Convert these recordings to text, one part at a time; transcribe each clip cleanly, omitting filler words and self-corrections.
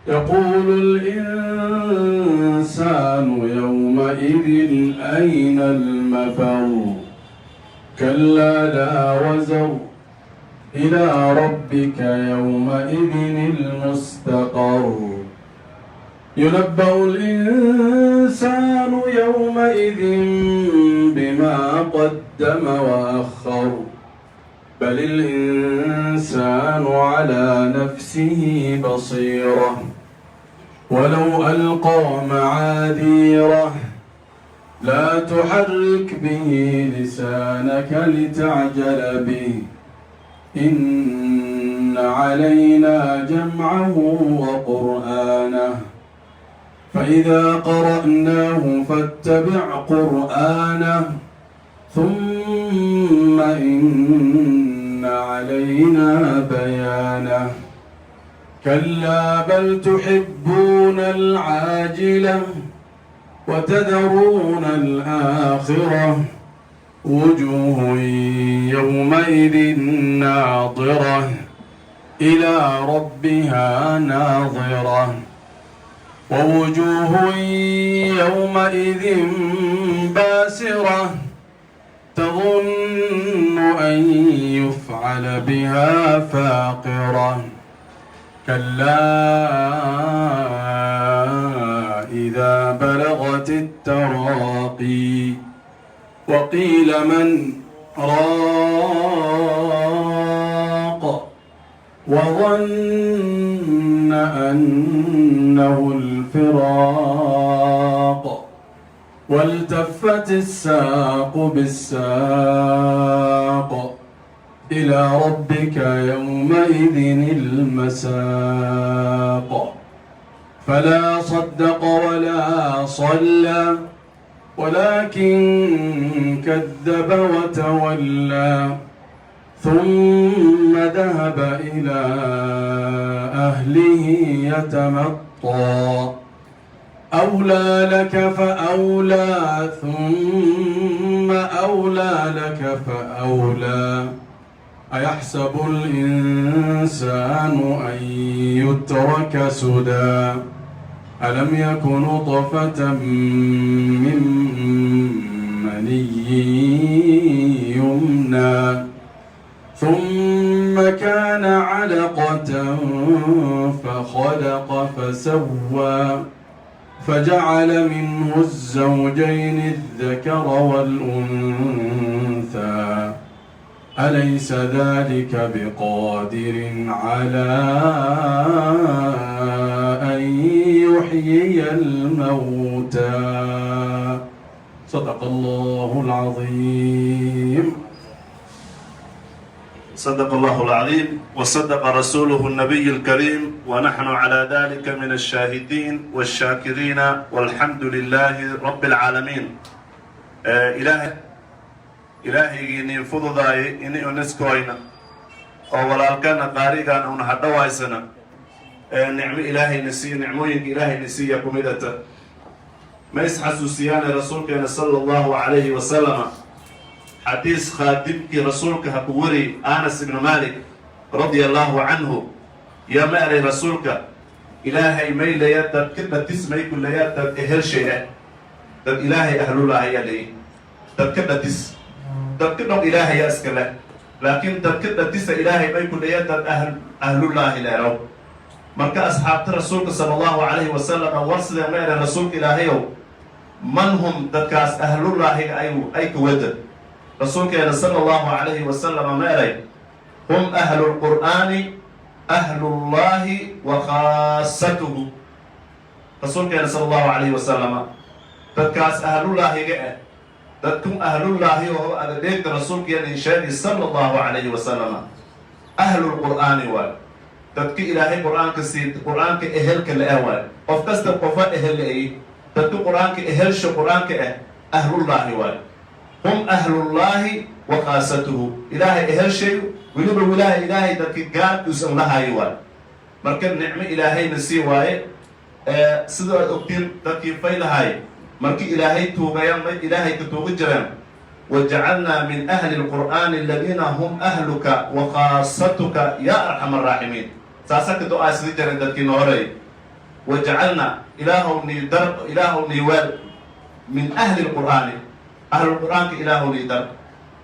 يقول الإنسان يومئذ أين المفر؟ كلا لا وزر، إلى ربك يومئذ المستقر. ينبأ الإنسان يومئذ بما قدم وأخر. بل الإنسان على نفسه بصيرة ولو ألقى معاذيره. لا تحرك به لسانك لتعجل به، إن علينا جمعه وقرآنه، فإذا قرأناه فاتبع قرآنه، ثم إن علينا بيانه. كلا بل تحبون العاجلة وتذرون الآخرة. وجوه يومئذ ناضرة إلى ربها ناظرة، ووجوه يومئذ باسرة تظن أن يفعل بها فاقرة. كلا إذا بلغت التراقي وقيل من راق وظن أنه الفراق والتفت الساق بالساق إلى ربك يومئذ المساق. فلا صدق ولا صلى، ولكن كذب وتولى، ثم ذهب إلى أهله يتمطى. أولى لك فأولى، ثم أولى لك فأولى. أيحسب الإنسان أن يترك سدى؟ ألم يك نطفة من مني يمنى؟ ثم كان علقة فخلق فسوى، فجعل منه الزوجين الذكر والأنثى. أليس ذلك بقادر على أن يحيي الموتى؟ صدق الله العظيم. صدق الله العظيم وصدق رسوله النبي الكريم، ونحن على ذلك من الشاهدين والشاكرين، والحمد لله رب العالمين. Ilaahay ilaahaygiinii fududaayay ini uniskoyna oo walaalkana qaarigan una hadhawaysana nicmo ilaahayna siiya, nicmooyinka ilaahayna siiya kumidata. Ma isxasuusiyaane rasuulkeena sala allahu calayhi wasalama xadiis khaadimkii rasuulka ha ku wari, Anas ibnu Malik radia allahu canhu, yaa ma eray rasuulka ilaahay maylaya dad ka dhatis may kulaya dad ehelshay ah, dad ilaahay ahlullah ayaa leeyi. Dad ka dhatis, dad ka dhog ilaahayaa iska leh, laakiin dad ka dhatisa ilaahay may kulaya dad ahlullaahi leerow. Marka asxaabta rasuulka sala allahu calayhi wasalam war sidee ma eray rasuulka ilaahayow, man hum, dadkaas ahlullaahiga ay kawada? Rasuulkeena sala allahu calayhi wasalam ma eray: hum ahlu lqur'aani, ahlullahi wa khaasatuhu. Rasuulkeena sala allahu calayhi wasalama dadkaas ahlullaahiga ah, dadku ahlullaahi oo adadeegta rasuulkeena sheegay sala allahu calayhi wasalama, ahlulqur'aani waay, dadka ilaahay qur-aanka sii, qur-aanka ehelka la ah waay. Qof kasta qofa ehel la-ay, dadka qur-aanka ehelsha qur-aanka ah ahlullaahi waay. Hum ahlullaahi wa khaasatuhu, ilaahay ehelshayu, weliba wilaaha ilaahay dadka gaarkiisan lahayo waay. Marka nicmo ilaahayna sii waaye. Sida aad ogtiin, dadkii faylahay markii ilaahay tuugayaan may ilaahay ka tuugi jireen: wajacalnaa min ahli lqur'aani aladiina hum ahluka wa khaasatuka ya arxam araaximiin. Saasa ka do-aa sidi jireen dadkii noorey. Wajcalna, Ilaahow nii dar, Ilaahow nii weel, min ahli lqur'aani, ahlulqur'aanka Ilaahow nii dar,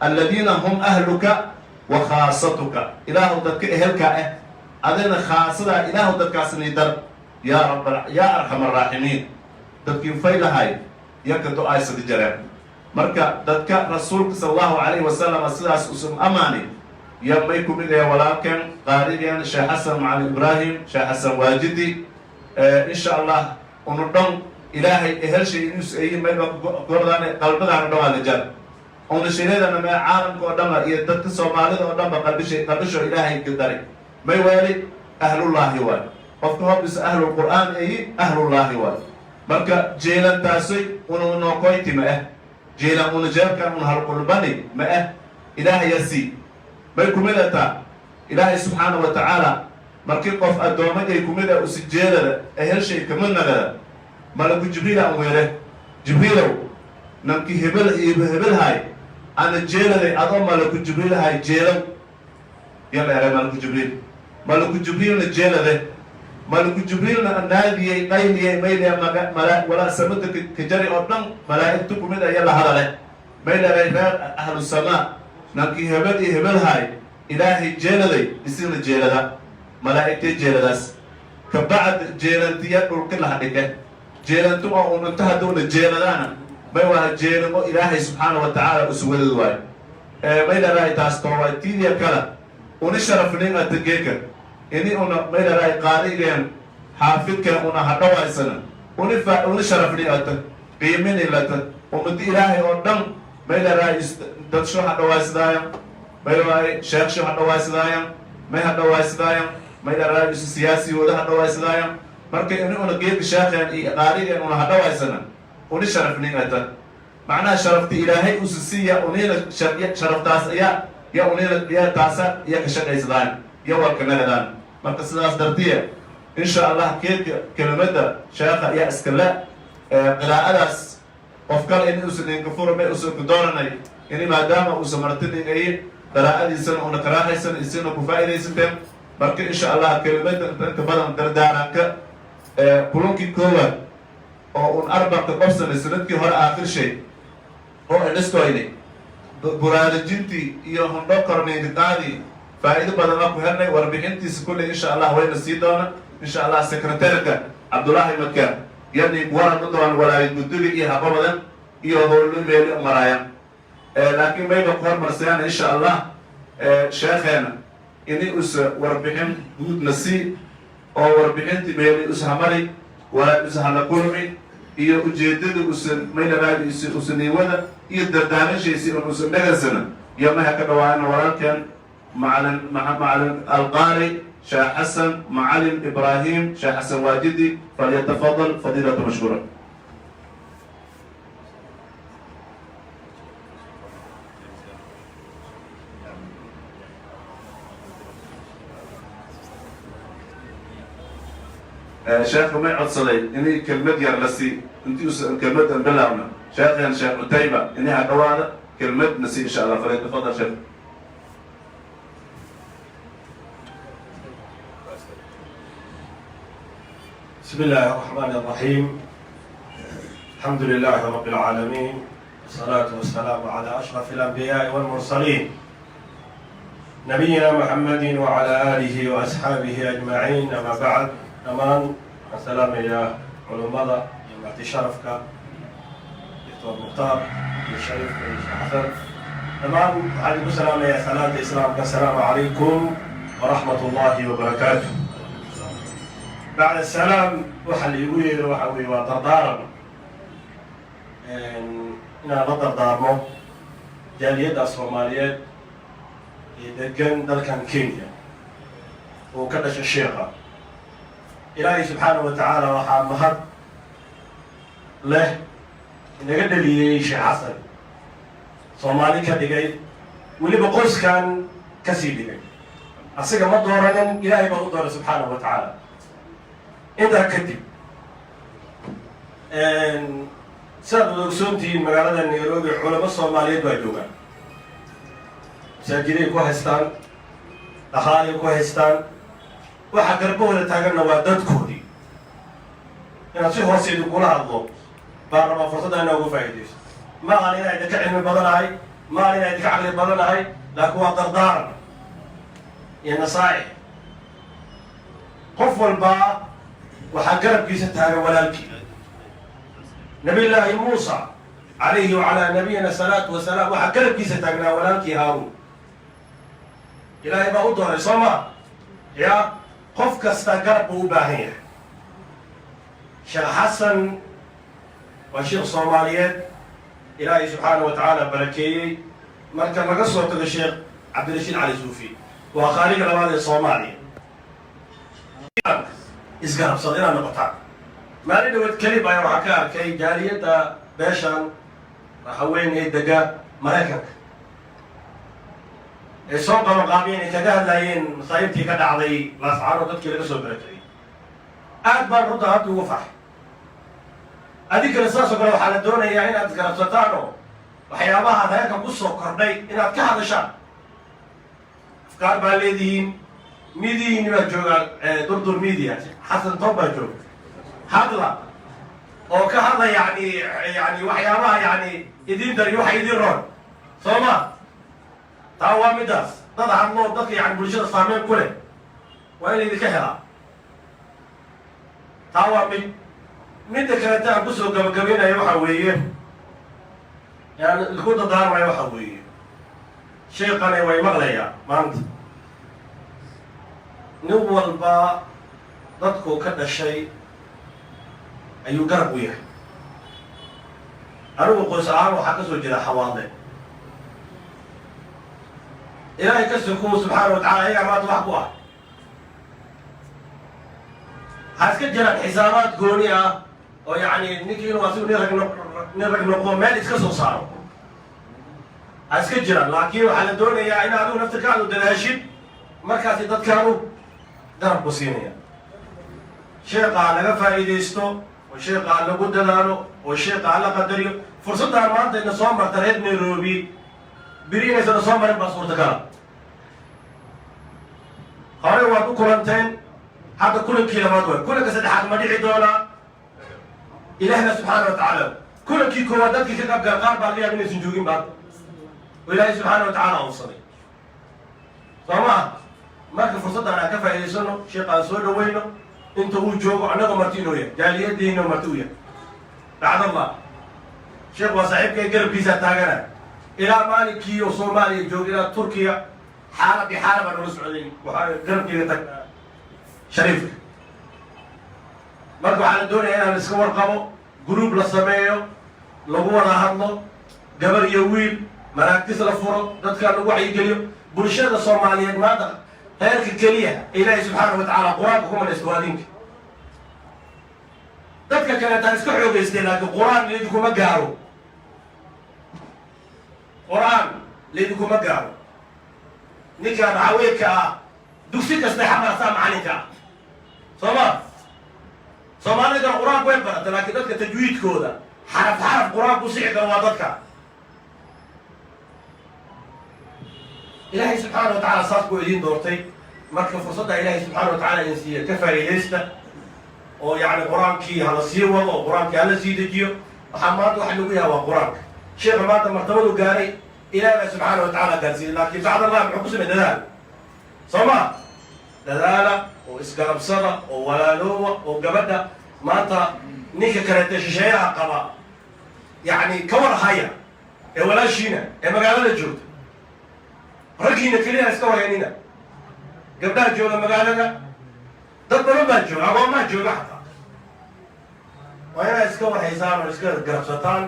aladiina hum ahluka wa khaasatuka. Ilaahow dadka ehelkaa ah, adina khaasadaa, Ilaahow dadkaas nii dar, yaa rab, yaa arxam araaximiin. Dadkii faylahay yaka do-aysada jareen. Marka dadka Rasuulka sala Allahu calayhi wasalam sidaas usan amaani ya may ku mid yahay walaalkeen, qaarigeen, Sheekh Xasan Macalin Ibraahim, Sheekh Xasan Waajidi. Insha Allah unu dhan Ilaahay ehelshay inus eyi mayba gordaan qalbadaana dhan waa la jar una shireedana mee caalamka oo dhanba iyo dadka Soomaalida oo dhanba qalbishay, qalbisho Ilaahay ka may waali ahlullaahi waay. Qofka hobisa ahlulqur'aan eyi, ahlullaahi waay. Marka jeelantaasoy unu nookoyti ma ah, jeelan una jeelkan una halqulbani ma ah, Ilaahay yasi may kumid ataa. Ilaahay subxaana wa tacaala markii qof addoomaday kumid ah usi jeelada ehelshay kama nagada, Malaku Jibriil aan weere: "Jibriilow, nanki hebel iyo hebelhay ana jeeladay, adoo Malaku Jibriilhay jeelow." Yala eray Malaku Jibriil, Malaku Jibriilna jeelade, Malaku Jibriilna naadiyey, qayliyey, maylaya mala walaa samada kajari oo dhan malaa'igtu kumid aya la hadale. May leeray: "Reer ahlu samaa, nankii hebel iyo hebelhay Ilaahay jeeladay, isina jeelada." Malaa'igtay jeeladaas kabacd jeelantiya dhulka laha dhige. Jeelantu oo ununta hadduuna jeeladaana may waa jeelamo Ilaahay subxaana wa tacaala usuwadad waayo. May leedahay taas toowa tiidiya kala uni sharafnin atageeka ini una may leedahay qaarigeen, xaafidkeen una hadhawaysana uni fa uni sharafni ata qiimini lata ummadi Ilaahay oo dhan. May leedahay dadsho hadhawaysadaaya, may waaye sheeksho hadhawaysadaaya, may hadhawaysadaaya, may leedahay isu siyaasigooda hadhawaysadaaya. Marka ini una geedka sheekheen iyo qaarigeen una hadhawaysana uni sharafnin ata. Macnaha sharafta Ilaahay usu siiya unina sharaftaas ayaa ya unina ya taasa iya ka shaqaysadaan iyo warkanagadan. Marka sidaas dartiya, insha Allah, keedka kelimada sheekha ayaa iskale qiraa'adaas. Qof kale in uusan inka furo may uusan ku dooranay ini maadaama uusan martinin qiraa'adiisana una karaaxaysan isina ku faa'iidaysateen. Marka insha Allah kelimada inta badan dardaaranka kulankii koowaad oo un arbanka qabsanay sanadkii hore aakhir shay oo iniskoyni buraarujintii iyo hundho korniinqaadii faa'iido badan aan ku helnay. Warbixintiisa kulley insha Allah wayna sii doona, insha Allah, secretary-ga Cabdullaahi Maker yani waran u doon walaay guddiga iyo hababadan iyo howlo meeli u maraayaan. Laakiin mayba ku hormarsayaan, insha Allah, sheekheena ini usa warbixin guudna sii oo warbixintii meeli ushamari walaa usahana kulmi iyo ujeedada usa maynaraadi usaniiwada iyo dardaaranshaysi un usan dhagansana iyo maha ka dhawaana walaalkeen macalin, macalin alqaari Sheekh Xasan Macalin Ibraahim, Sheekh Xasan Waajidi. Falyatafadal fadiilatu mashkuura. Sheekhu may codsaday inay kelmad yar la sii intii usan kelmadan bilaabna. Sheekhen Sheekh Cutayba inay ha dhawaada, kelmad na sii, insha Allah. Falyatafadal sheekh. بسم الله الرحمن الرحيم. الحمد لله رب العالمين، والصلاة والسلام على أشرف الأنبياء والمرسلين، نبينا محمد وعلى آله وأصحابه أجمعين. أما بعد، dhammaan waxaan salaamayaa culummada iyo marti sharafka, Doctor Mukhtaar iyo Shariifka iyo Sheekh Xasan. Dhammaan waxaan idinku salaamayaa salaanta Islaamka: asalaamu calaykum waraxmat ullahi wabarakaatu. Bacda salaam, waxa la iigu yeero waxa weeye waa dardaaran, inaan la dardaarmo jaaliyadda Soomaaliyeed ee degan dalkan Kenya oo ka dhasha sheekha. Ilaahay subxaana wa tacaala waxaa mahad leh inaga dhaliyey Sheekh Xasan, Soomaali ka dhigay, weliba qoyskan ka sii dhigay. Asiga ma dooranin, Ilaahay baa u dooray subxaanahu wa tacaala. Intaa kadib, sidaad wada ogsoontihiin, magaalada Nairobi culamo Soomaaliyeed baa joogaan, masaajiday ku haystaan, dhaqaalay ku haystaan. Waxa garbahooda taaganna waa dadkoodii. Inaan si hoose idinkula hadlo baan rabaa, fursadda inaa uga faa'iidaysto. Ma ahan inaan idinka cilmi badanahay, ma ahan inaan idinka caqli badanahay, laakiin waa dardaaran iyo nasaa'ix. Qof walbaa waxaa garabkiisa taagan walaalkii. Nabiyullaahi Muusa calayhi wacalaa nabiyina salaatu wasalaam waxaa garabkiisa taagnaa walaalkii Haaruun. Ilaahay baa u dooray, soo ma ya? Qof kasta garab buu u baahan yahay. Sheekh Xasan waa sheekh Soomaaliyeed Ilaahay subxaana wa tacaala barakeeyey. Marka laga soo tago Sheekh Cabdirashiid Cali Suufi, waa qaaliga labaad ee Soomaaliya. Isgarabsada inaad noqotaan. Maalin dhaweed kelib ayaa waxaa ka arkay jaaliyadda beeshan Raxaweyn ee dega Maraykanka ay soo qabanqaabiyeen, ay kaga hadlaayeen masaa'ibtii ka dhacday Laascaano, dadkii laga soo barakeyey. Aad baan runta hadda ugu farxay. Adinkana sidaas oo kale waxaa la doonayaa inaad isgarabsataan oo waxyaabaha reerka ku soo kordhay inaad ka hadashaan. Afkaar baa leedihiin, midihiini baa joogaa, Durdur Media, Xasan Tob baa jooga. Hadla oo ka hadla yani waxyaabaha yani idiin dar iyo waxa idiin roon, soo ma? Taa waa midaas. Dad hadlo, dadka yani bulshada saameyn ku leh waa in idinka helaa. Taa waa mid. Midda kaleta aan kusoo gabagabaynayo waxa weeye, yani ku dadaarmayo waxa weeye, sheekane way maqlayaa maanta. Nin walba dadku ka dhashay ayuu garab u yahay. Anigu qoys ahaan waxaa ka soo jira Xawaadle. Ilaahay ka sokow, subxaana wa tacala, ayagaa maanta wax ku ah. Waxaa iska jiraan xisaabaad gooni ah oo yacni ninkii inuu asigu nin rag noqdo, meel iska soo saaro, ha iska jiraan, laakiin waxaa la doonayaa in adigu naftirkaadu dadaashid. Markaasi dadkaanu garab ku siinaya. Sheeqa laga faa'iidaysto oo sheeqa lagu dadaalo oo sheeqa la qadariyo. Fursaddan maanta ina soo marta reer Nairobi, beri inaysana soo marin baa suurtagala. Horey waad u kulanteen, hadda kulankii labaad waay. Kulanka saddexaad ma dhici doonaa? Ilaahna subxaana wa tacaala. Kulankii koowaad dadkii ka qabgal qaar baa laga yaaba inaysan joogin ba oo Ilaahay subxaana wa tacaala uusaday, soo maa? Marka fursaddan aan ka faa'iidaysano, sheekh aan soo dhaweyno inta uu joogo. Annagoo marti inoo yahay, jaaliyadiina marti u yahay. Bacdallah, sheekh waa saaxiibkay, garabkiisaa taagana ilaa maalinkii oo Soomaaliya jooga ilaa Turkiya. Xaalad iyo xaala baa nala socday. Waxaa garabkeyga tagnaa Shariifka. Marka waxaa la doonaya inaan iska warqabo, group la sameeyo, lagu wada hadlo, gabar iyo wiil, maraagtis la furo, dadka lagu wacyigeliyo. Bulshada Soomaaliyeed maanta reerka keliya Ilaahay subxaana wa tacaala Qur-aanka ku manaysto waa adinka. Dadka kaleetaan iska xoogaystay, laakiin Qur-aan laydinkuma gaaro, Qur-aan laydinkuma gaaro. Ninka Raxaweynka ah dugsi kasta xamarsaa macalinka ah, soo ma? Soomaalida kale Qur-aanku way barata, laakiin dadka tajwiidkooda xaraf xaraf Qur-aanku sixi karo waa dadka. Ilaahay subxaana wa tacala saas buu idiin doortay. Marka fursadda Ilaahay subxaana wa tacala idin siiya ka faa'iidaysta oo yacni Qur-aankii hala sii wado oo Qur-aankii hala sii dejiyo. Waxaa maanta waxa lagu yaha waa Qur-aanka. Sheekha maanta martabadu gaaray Ilaah baa subxaana wa tacala gaarsiiyey, laakiin bacd Allah muxuu ku samey? Dadaal, soo ma? Dadaala oo isgarabsada oo walaaloowa oo gabadha maanta ninka kaleete shisheeyaha qaba yacni ka war haya ee walaashiina ee magaalada joogta. Raggiina keliya iska warhaynina, gabdhaha jooga magaalada, dad badan baa jooga, agoomaa jooga xataa. Waa inaad iska warhaysaan oo iska garabsataan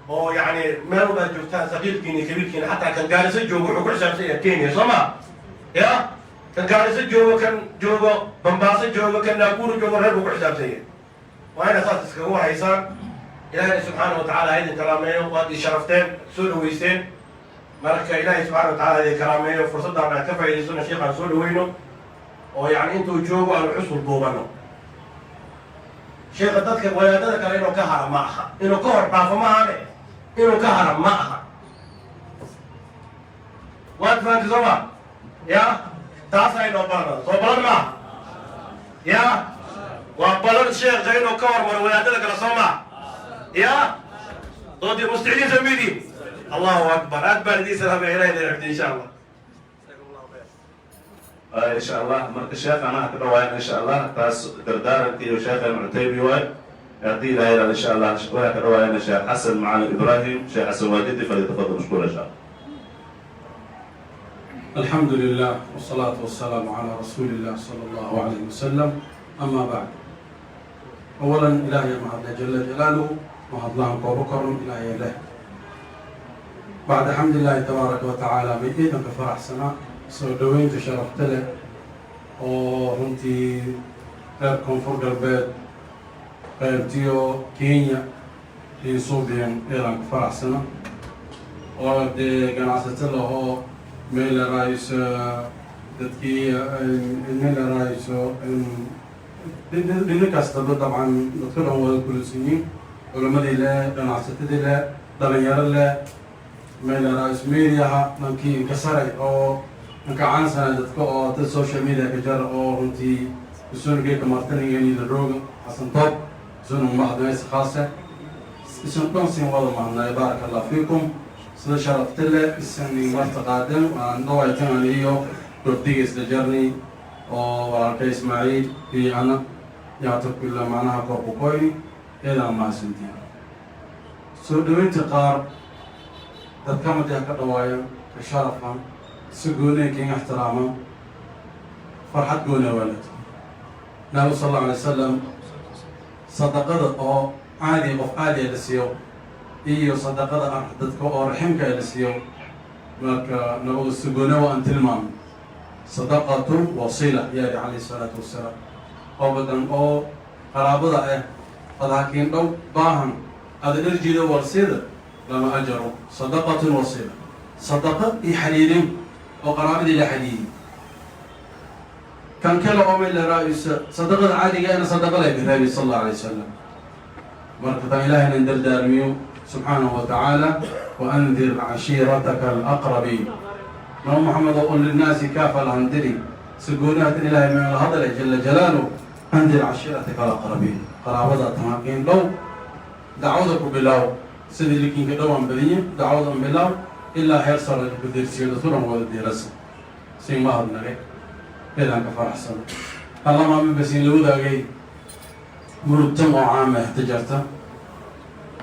oo yacni meel walbaad joogtaan, saqiirkiina iyo kabiirkiina. Xataa kan Gaariso joogo wuxuu ku xisaabsan yahay Kenya, soo ma? Ya kan Gaariso joogo, kan joogo Bambaaso joogo, kan Naakuru joogo, reer buu ku xisaabsan yahay. Waa inaad saas iskaga warhaysaan. Ilaahayna subxaana wa tacala ha idin karaameeyo. Waad ii sharafteen, soo dhaweysteen. Marka Ilaahay subxana wa tacala ha idin karaameeyo. Fursaddan aan ka faa'idaysano, sheekh aan soo dhaweyno oo yacni intuu joogo aanu xusul duubano. Sheekha dadka wadaadada kale inuu ka hara ma aha, inuu ka hor dhaafo ma ahane, inuu ka hara ma aha. Waad fahamtay, soo ma? Ya taas ay noo baran, soo baran maaha ya. Waa balan sheekha inuu ka hormaro wadaadada kale, soo maa ya doodii musticidiin samidi. Allahu akbar, aad baan idiin salaamaya. Ilahi idin xifdi, insha Allah. Insha Allah, marka sheekh anaha ka dhawaayana, insha Allah, taas dardaaranka iyo sheekhan Cutaybi waay. Haddii Ilahay yidhahdo, insha Allah, waxaa ka dhawaayana Sheekh Xasan Macalin Ibrahim. Sheekh Xasan Waajidi, فليتفضل مشكور, insha Allah. الحمد لله والصلاة والسلام على رسول الله صلى الله عليه وسلم، أما بعد، أولا إلهي mahadle جل جلاله, mahadlahan koobo koran Ilaahay leh. بعد حمد الله تبارك وتعالى, bay ciidanka faraxsanaa soo dhoweynta sharafta leh oo runtii reer Koonfur Galbeed qaybtiyo Kenya iyo Suubiyan ciidanka faraxsana oo dee ganacsato lahoo meelarayso, dadkii meelarayso dhina kastaba, dabcan dadka dhan wada kulisan yihiin, culammadii leh, ganacsatadii leh, dhalinyaro leh, meelarayso mediaha dhankii inka saray oo inka caansana dadka oo dad social media ka jara oo runtii usungeeka martanigeeni rooga Xasan Toob isuna mahadnaysa khaase isun dhan siin wada mahadnay. بارك الله فيكم. Sida sharafta leh isan marta qaadeen waan dhawaytan iyo wafdiga isla jarnay oo walaalka Ismaaciil iyo ana yaata kulla macnaha korbukoyni eedaan mahadsantiin. Soo dhaweynta qaar dad ka mid ah ka dhawaaya ka sharafan si gooniya kinga ixtiraaman, farxad gooniya waalid. Nabigu صلى الله عليه وسلم sadaqada oo caadi qof caadiya la siiyo iyo sadaqada ah dadka oo raximka la siiyo, marka nabigu si gooniya waa an tilmaamay صدقة وصلة yaari عليه الصلاة والسلام. Oo badan oo qaraabada ah ad hakiin dhow baahan ada dharjiida warsida lama ajaro صدقة وصلة, sadaqa iyo xiriirin oo qaraabadii la xiriiriy. Kan kale oo meel la raayisa sadaqada caadiga ana sadaqa lay biraabi صلى الله عليه وسلم. Marka tan Ilahayna dardaarmiyo سبحانه وتعالى: وأنذر عشيرتك الأقربين. Nabi Maxamed oo للناس كافة lahandiri si goonahatan Ilahay meel la hadlay جل جلاله: أنذر عشيرتك الأقربين. Qaraabada tamaqiin dhow dacwada ku bilaaw, sidii likinka dhowaan badiye dacwadan bilaaw ilaa heer sare ku deersiyo dadku dhan wada diirasa. Si ma hadnagay eedaan ka faraxsan allamaama basiin la wadaagay murugtan oo caama ihtijarta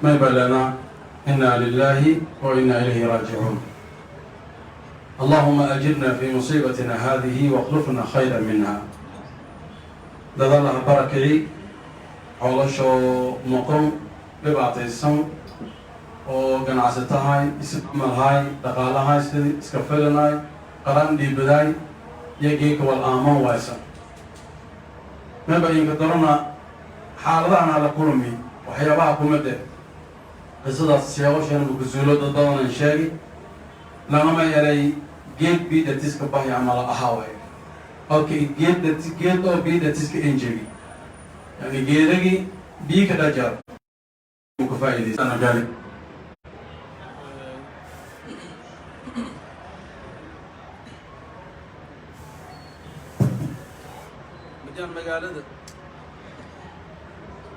may balana. إنا لله وإنا إليه راجعون. اللهم أجرنا في مصيبتنا هذه واخلفنا خيرا منها. Dad Allaha barakicii xoolasho moqon dhibaataysan oo ganacsatahay, ismalhay, dhaqaalahay, sidii iska filanay, qaran dhiibadaay iyo geeka wal aaman waysan maba inka darona xaaladahan ala kulmi waxyaabaha kuma dheh. Qisadaas siyaabasheena kusuulo dad badanan sheegi lamama eray geed bidhatiska bahi amala ahaa waay. Okay, geed dhati, geed oo bidhatiska enjegi, yani geedagii bii ka dhajar ka faa'iidaysan gali. Midaan magaalada